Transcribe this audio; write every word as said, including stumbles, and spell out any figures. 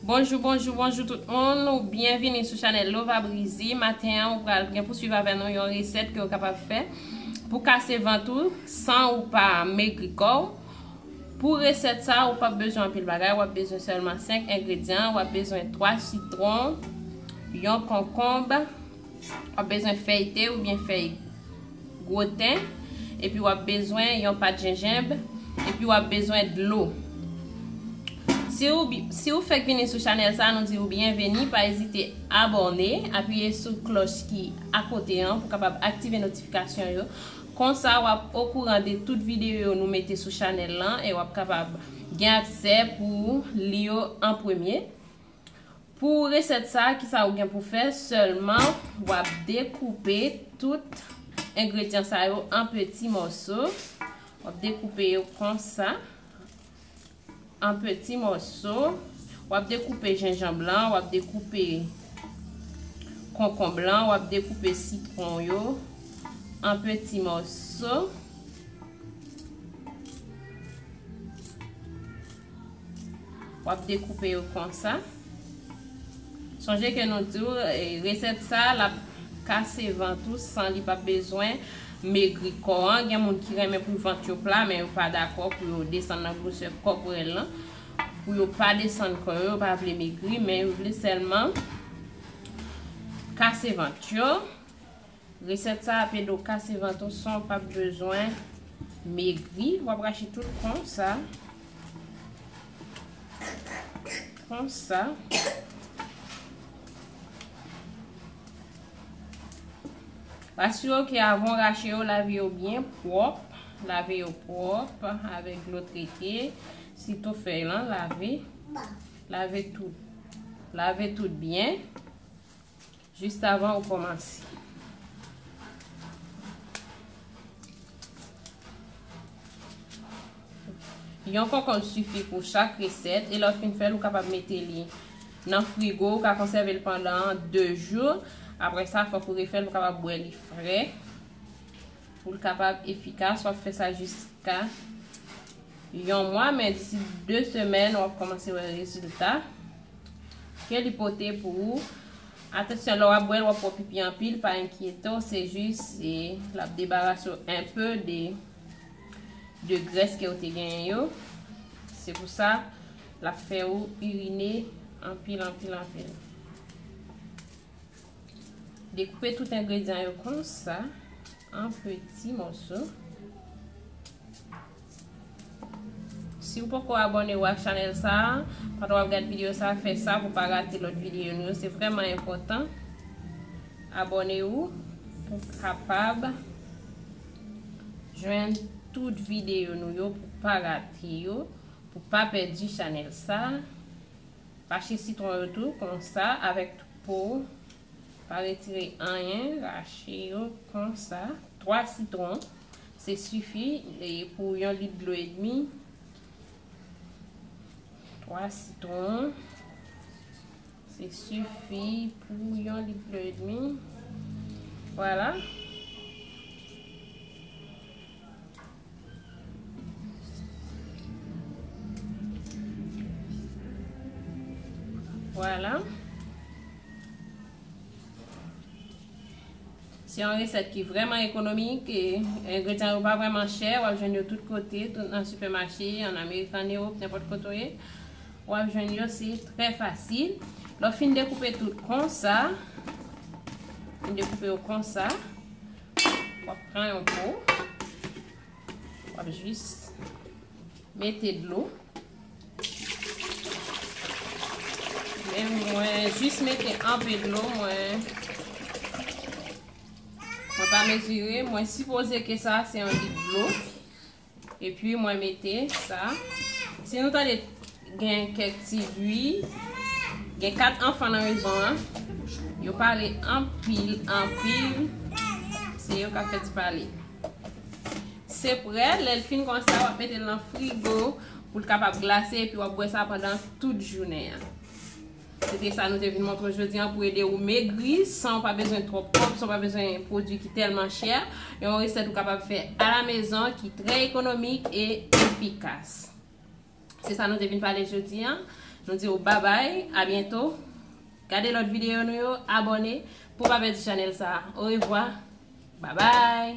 Bonjou, bonjou, bonjou tout moun. Ou byenvini sou chanèl Lova Brizi. Maten an, ou pral gen pou swiv avè nou yon resèt ke ou kapab fè pou kase vant ou san ou pa megri kò w. Pou resèt sa, ou p ap bezwen anpil bagay, w ap bezwen sèlman senk engredyan, w ap bezwen twa sitwon, yon konkonb, w ap bezwen fèy te oubyen fèy gwo ten, epi w ap bezwen yon pat jenjenb, epi w ap bezwen dlo. Si ou, bi- si ou fèk vini sou chanèl sa, nou di ou byenveni, pa ezite abòne, apiye sou klòch ki akote an pou kapab aktive notifikasyon yo. Konsa, w ap okouran de tout videyo yo nou mete sou chanèl lan e w ap kapab gen aksè pou li yo an premye. Pou resèt sa, kisa ou gen pou fè? Sèlman, w ap dekoupe tout engredyan sa yo an peti mòso. W ap dekoupe yo konsa, an peti mòso. W ap dekoupe jenjanm lan, w ap dekoupe konkonb lan, w ap dekoupe sitwon yo an peti mòso. W ap dekoupe yo konsa. Sonje ke nou di w, e, resèt sa, l ap kase vant ou san li p ap bezwen megri kò an. Gen moun ki renmen pou vant yo pla, men yo pa dakò pou yo desann nan gwosè kòpòrèl lan. Pou yo pa desann kò yo, yo pa vle megri, men yo vle sèlman kase vant yo. Resèt sa ap ede w kase vant ou san w p ap bezwen megri. W ap rache tout konsa. Konsa. Asire w ke avan w rache yo, lave yo byen pwòp. Lave yo pwòp avèk dlo trete. Sitou fèy lan, lave. Lave tout. Lave tout byen. Jis avan ou kòmanse. Yon konkonb sifi pou chak resèt, e lè w fin fè l, ou kapab mete li nan frigo, ou ka konsève l pandan de jou. Apre sa, fòk ou refè l, ou kapab bwè li frè. Pou l kapab efikas, w ap fè sa jiska yon mwa, men disi de semèn, w ap kòmanse wè rezilta ke li pote pou ou. Atansyon, lè w ap bwè l, w ap wè pipi anpil, pa enkyete w, se jis, e, l ap debarase w enpe de, de grès ke w te genyen yo. Se pou sa, l ap fè ou irine anpil, anpil, anpil. Dekoupe tout engredyan yo konsa, an peti mòso. Si w poko abòne w ak chanèl sa, pandan w ap gad videyo sa, fè sa pou pa rate lòt videyo nou yo. Se vrèman enpòtan. Abòne w pou kapab jwenn tout videyo nou yo, pou pa rate yo, pou pa pèdi chanèl sa. Rache sitwon yo tou, konsa, avèk tout po. Pa retire anyen, rache yo konsa. Twa sitwon, se sifi, e, pou yon lit dlo edmi. Twa sitwon, se sifi pou yon lit dlo edmi. Vwala. Vwala. Se yon resèt ki vrèman ekonomik, e engredyan yo pa vrèman chè, w ap jwenn yo tout kote, tout nan sipèmache, an Amerik, an Ewòp, nenpòt kote w ye. W ap jwenn yo, se trè fasil. Lè w fin dekoupe tout konsa, fin dekoupe yo konsa, w ap pran yon po, w ap jis mete dlo. Men mwen jis mete anpe dlo, mwen, mwen pa mezire, mwen sipoze ke sa se yon lit dlo. Epi mwen mete sa. Si nou tande gen kèk ti bri, gen kat anfan nan mezon an. Yo pale anpil, anpil. Se yo k ap fè ti pale. Se prè, lè l fin konsa, w ap mete l nan frigo pou l kapab glase, epi w ap bwè sa pandan tout jounen an. Se te sa nou te vin montre w jodi an pou ede w megri san w pa bezwen twòp kòb, san w pa bezwen pwodui ki tèlman chè. Yon resèt ou kapab fè alamezon ki trè ekonomik e efikas. Se sa nou te vin pale jodi an. Nou di w babay, a byento. Gade lòt videyo nou yo, abòne pou w pa pèdi chanèl sa a. Orevwa, babay.